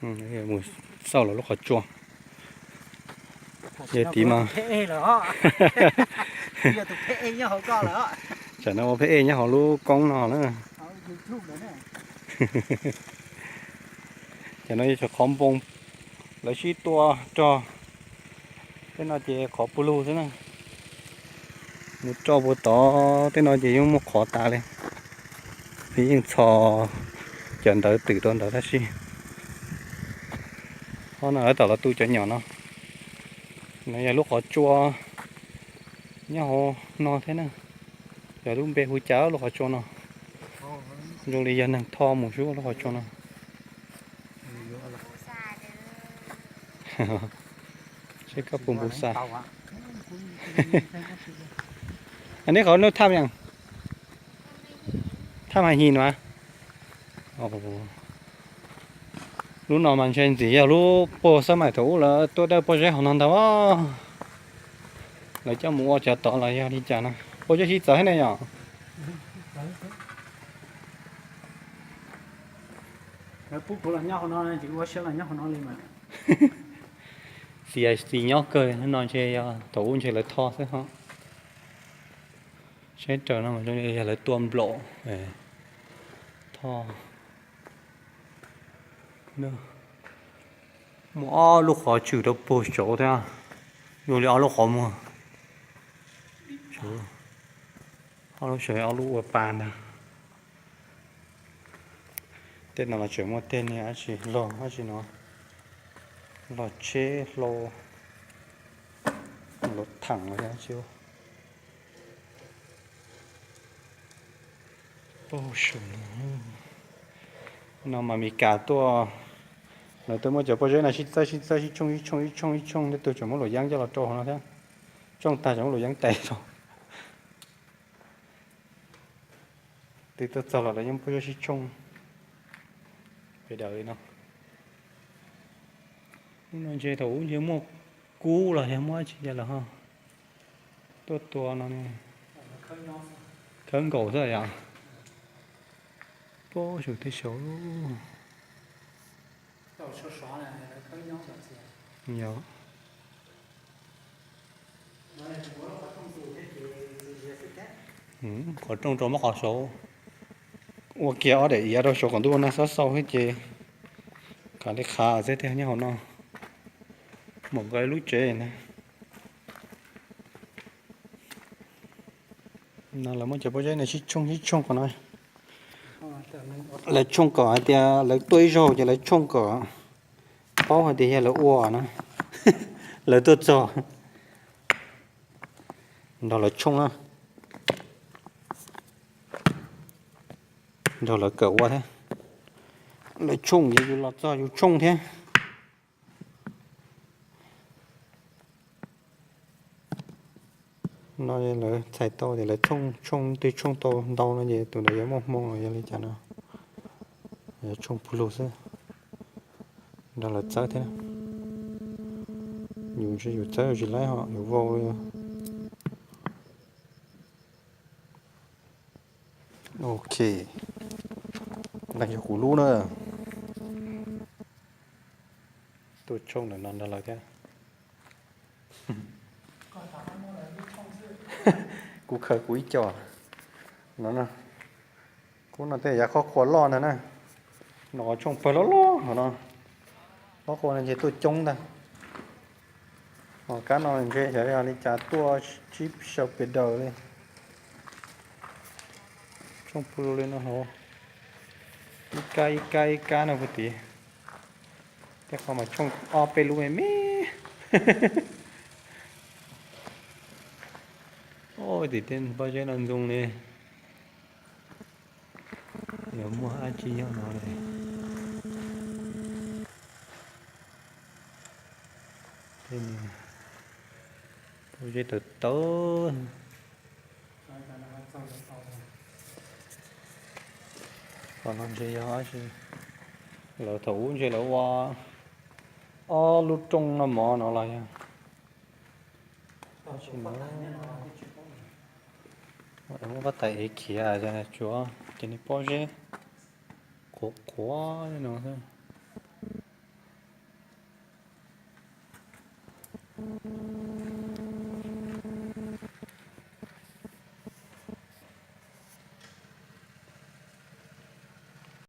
Mus xauj lawv lub qhov tsua. Yog tid mas, tsam no ua pheb ej nyob hauv lub koob no na. Cov no yog cov qhov npoo lawv sib tua rog. Tej no ces qhov pug lug xwb na. Mus rau puag tod tej no ces yeej muaj qhov tas li. Yeej txhos cov ntawd twm rau ntawd tab sis qhov no lawv tawm los tu cov nyom no. No yog lub qhov tsua nyob hauv no thiab na. Yog lub npe hu cas lub qhov tsua no. Zoo li yog neeg tho mus xwb lub qhov tsua no. Seb koj puas npus xas. Aneb qhov nub thaj yeej, thaj mas his no. Lub no mas ntshe ntxim yog lub puag xab maim thaum ub lawv tuaj dawj pob zeb hauv no ntag. Lawv coj mus ua cov tod los yog li cas no. Pob zeb sib txawv thiab ne yom. Lawv pub kuv los nyob hauv no, ua siab los nyob hauv no li mas. Xis xis nyob kawg no ntshe yog thaum ub ntshe lawv tho xwb ho. Seb raws no mas zoo li yog lawv tua nplaum tho. Muaj ob lub qhov tshwm rau puag saud thiab, zoo li ob lub qhov muag. Ob lub saud ob lub ua pa ntag. Tej no los tseem muaj tej niag dab tsi log dab tsi no, log tsheb hlau, log thaem los dab tsi. Pab su no mas Mes Kas tuaj, lawv twb muab cov pob zeb no sib txawb sib txawb sib tshooj sib tshooj sib tshooj sib tshooj, tej tug tseem muab luam yeeb coj los rau hauv no thiab. Tshooj tag tseem muab luam yeeb tes rau. Twb tuaj txog los lawv yeej muab pob zeb sib tshooj pes daws li no. Ub no ntshe thaum ub ntshe muaj kub los yog muaj dab tsi cas lawm ho tuaj tua no ne. Khawb nkaus xwb yom. Pob su tej saud. Yog. Qhov rooj rau muab qhov saud, ua kiag ob daim iav rau saud kom ntuj nag xob xau thiab ces kav li qhav xwb tiag nyob hauv no. Mam nqa lub tsev ntag. No lawv muab cov pob zeb no sib tshooj sib tshooj qhov no. Lawv tshooj kom hais tias lawv tuaj ib zaug ces lawv tshooj kom paub hais tias yog lawv ua na. Lawv tuaj txog nrog lawv tshooj na, nrog lawv kawm ua thiab. Lawv tshooj ces yus los txog yus tshooj thiab. No lawv txhais tau tias lawv tshooj, tshooj twg tshooj tau ntau no ces tus ntawd yuav muaj hmoo los yog li cas no. Yuav tshooj pug lug xwb, nrog lawv txawb thiab. Yus ntshe yus txawb tsis laib ho yus vau li. Ok, no yog kuv lub na. Tuaj tshooj ntawm no nrog lawv thiab. Kuv khaws kuv ib co no. Kuv no tej yav qhov qhuav loj ntag na. No tshooj pawg loj loj hov no. Qhov qhuav no ntshe tuaj coob ntag. Ho kab no ntshe xyov yog li cas tuaj tsib sau pes daws li. Tshooj pw li no hauv, ib kab ib kab ib kab no puag tid. Tej qhov mas tshooj ob peb lub me me. Tim tej pob zeb no ntxoo li. Yuav muaj dab tsi nyob no li. Pob zeb tawv tawv. Qhov no ntshe yog dab tsi, lawv thaum ub ntshe lawv ua ob lub rooj noj mov no los yog dab tsi no. Muab pab tais ev khiav, tsuav cov niag pob zeb qhuav qhuav no xwb.